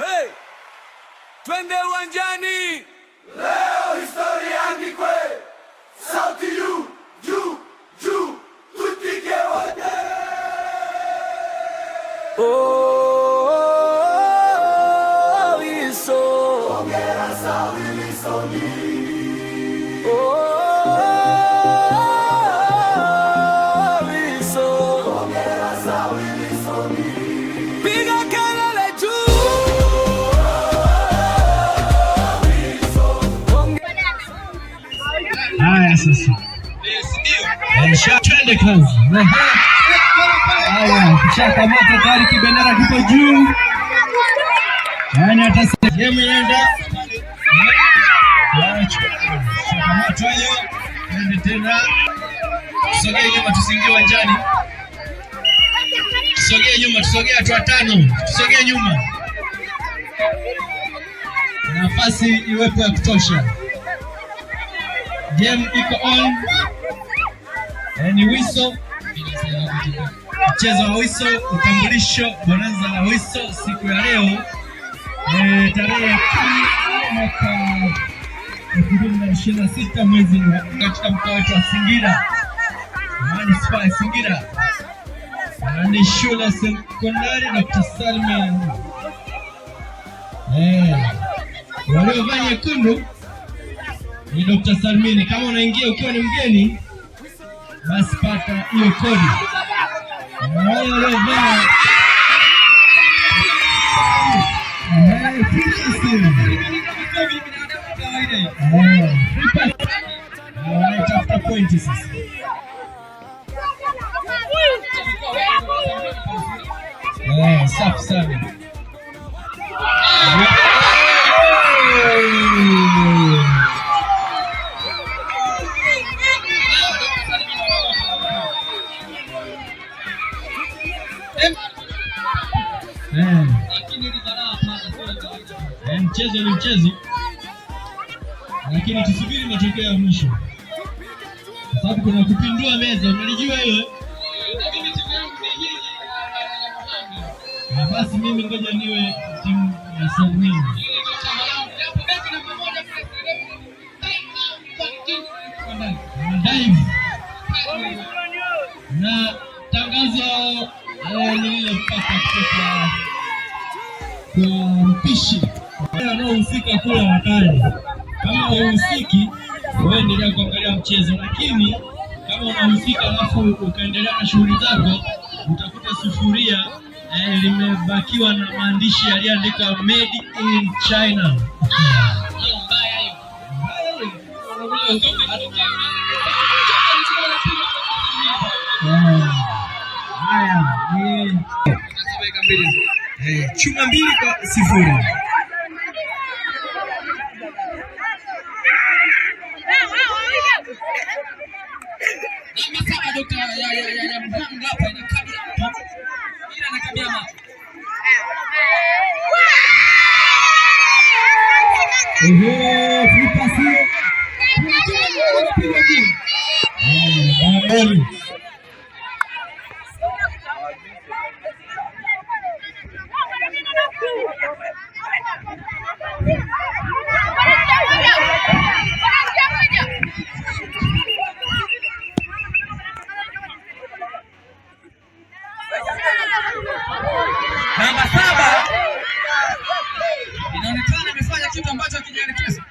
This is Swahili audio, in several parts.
Hey! Twende uwanjani. Leo historia iandikwe, sauti juu juu juu, tuitike wote. Oh, Wiso. Hongera Sir Wilson. Oh, Wiso. Hongera Sir Wilson. Piga kelele juu. Haya sasa, twende kazi. Haya, kishakamata tayari, kibendera kiko juu, yaani hata game inaenda kamatwa hiyo, twende tena, tusogee nyuma, tusiingie uwanjani, tusogee nyuma, tusogee hatua tano, tusogee nyuma, nafasi iwepo ya kutosha. Game iko on. Ni Wiso, mchezo wa Wiso, utambulisho bonanza la Wiso siku ya leo tarehe 10 mwaka 2026 mwezi wa katika mkoa wetu wa Singida, manispaa ya Singida, na ni shule ya sekondari Dr. Salmin. Waliovaa nyekundu ni Dr. Salmini. Kama unaingia ukiwa ni mgeni, basi pata hiyo kodi. Na wale waliovaa free pass. Free pass. Na wanaitafuta pointi sasa. Safi sana. Mchezo ni mchezo, lakini tusubiri matokeo ya mwisho, kwa sababu kuna kupindua meza. Unalijua hilo? Na basi mimi ngoja niwe timu ya Salmini. Dive na tangazo nililopata kutoka kwa mpishi, wale wanaohusika kula wakali. Kama huhusiki, wewe endelea kuangalia mchezo, lakini kama unahusika alafu ukaendelea na shughuli zako, utakuta sufuria limebakiwa na maandishi yaliyoandikwa made in China. Haya, ni chuma 2-0. Ehe, free pass hiyo. Eh, Namba 7 inaonekana amefanya kitu ambacho hakijaelekezwa.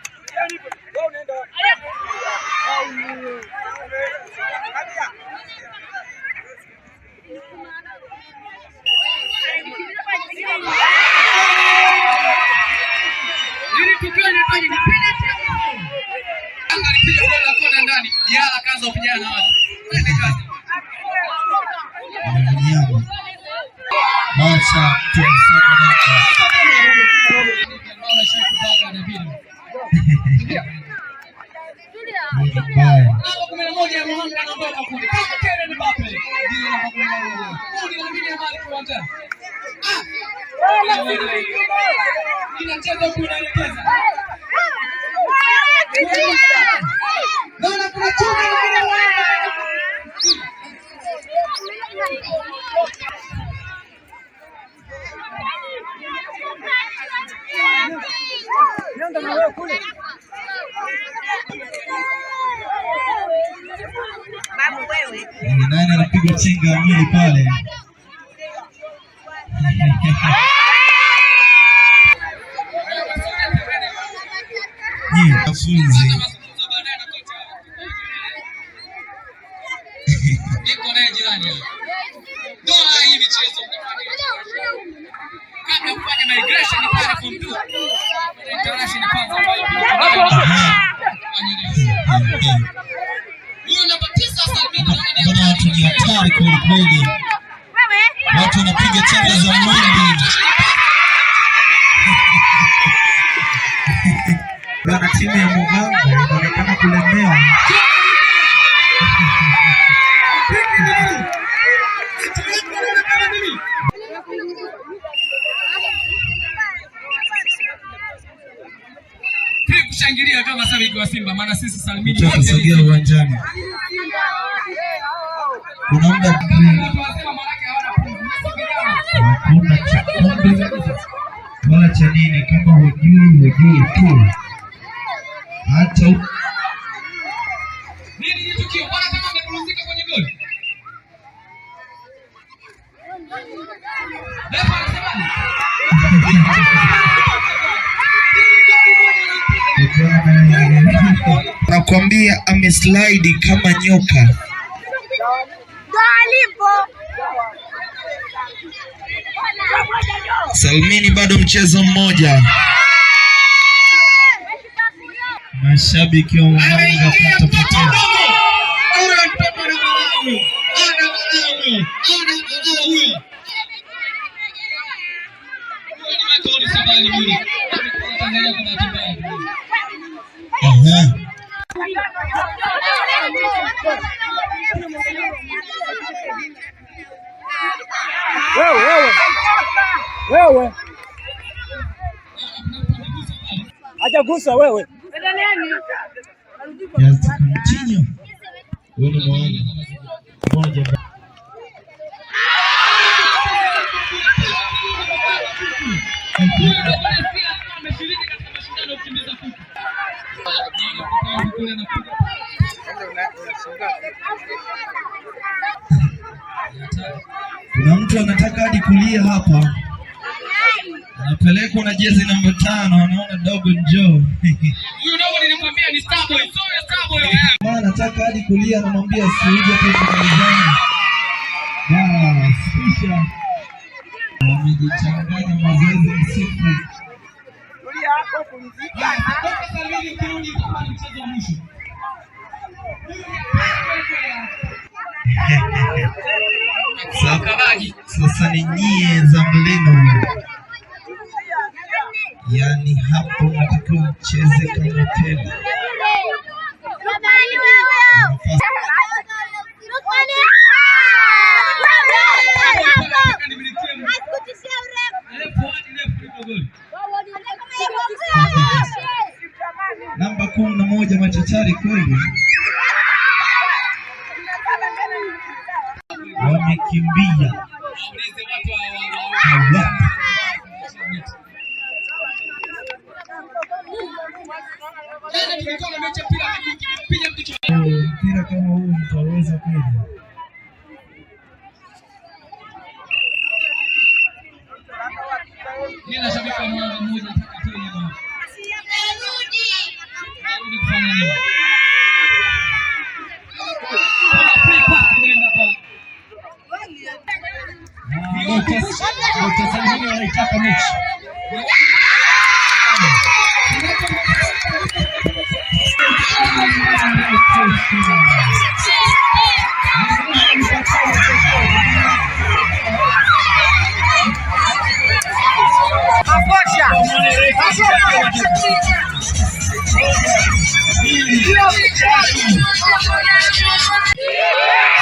Hili tukio linahitaji ni penalty au foul? Yanga alipiga goli la kona ndani, Diala akaanza kupigana na watu. Twende kazi. Acha tumsome. Mbaya. Namba 11 ya Muhanga anaondoka kule. Kama Kylian Mbappe. Ndiyo namba 11. Kundi la Lamine Yamal kiwanjani. Ah! Inacheza huku inaelekeza. Naona kuna chuma na kuna Muhanga. Ni nani anapiga chenga ya mwili pale? Nyie wanafunzi Mazungumzo baadaye na kocha. Niko naye jirani hapa. Doha hii michezo kabla ya kufanya migration pale form 2. International kwanza ambayo huyo namba 9 Salmini naona ni Mbona watu ni hatari kweli kweli, watu wanapiga chenga za mwili. Bana, timu ya Mugango inaonekana kulemewa. Pia kushangilia kama shabiki wa Simba maana sisi Salmini Mtu akisogea uwanjani kuna muda watu wasema maana hawana pumzi. Sisi vijana hakuna cha kombe wala cha nini, kama hujui hujui tu, hata Nini ni tukio? Bwana kama amepumzika kwenye goli. Refa anasemaje? Nakwambia ameslide kama nyoka. Salmini bado mchezo mmoja. Mashabiki wa Muhanga Ameingia mtoto patapotea. mdogo. Huyo mtoto ana madhabu. Ana madhabu. Ana madhabu huyo. Huyo ni Michael Sabani yule. Amekuwa Tanzania kwa bahati mbaya. Aha. Wewe wewe wewe, hajagusa wewe. Just continue. Huyu ni Muhanga. Moja. Huyu ndio Messi ameshiriki katika mashindano ya kukimbiza kuku. Kule anapiga. Kuna mtu anataka hadi kulia hapa, anapelekwa na jezi namba 5, anaona dogo njoo. Huyu dogo nilikwambia ni star boy. Sio ya star boy wa Yanga. Maana anataka hadi kulia, anamwambia siuje tu tumalizane. Bas, kisha wamejichanganya mazoezi msifu. Toka Salmini ukirudi kama ni mchezo wa mwisho. Sasa, sasa ni nyie za mlino, yaani hapo mnatakiwa mcheze kama tena. Nataka nimilikie refu hadi refu kuliko goli. Namba 11 machachari kweli, wamekimbia Waulize watu wa hawapo. Jana tulikuwa na mechi ya mpira wa miguu kimempiga mtu chuma. Mpira kama huu mtaweza kweli? Mimi na shabiki wa Mwanga mmoja nataka atoe nyama. Arudi kufanya nini? Kuna free pass imeenda pale. Dr. Salmini wanaitaka mechi.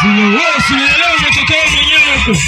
Wewe usielewe unachotaka mwenyewe huko.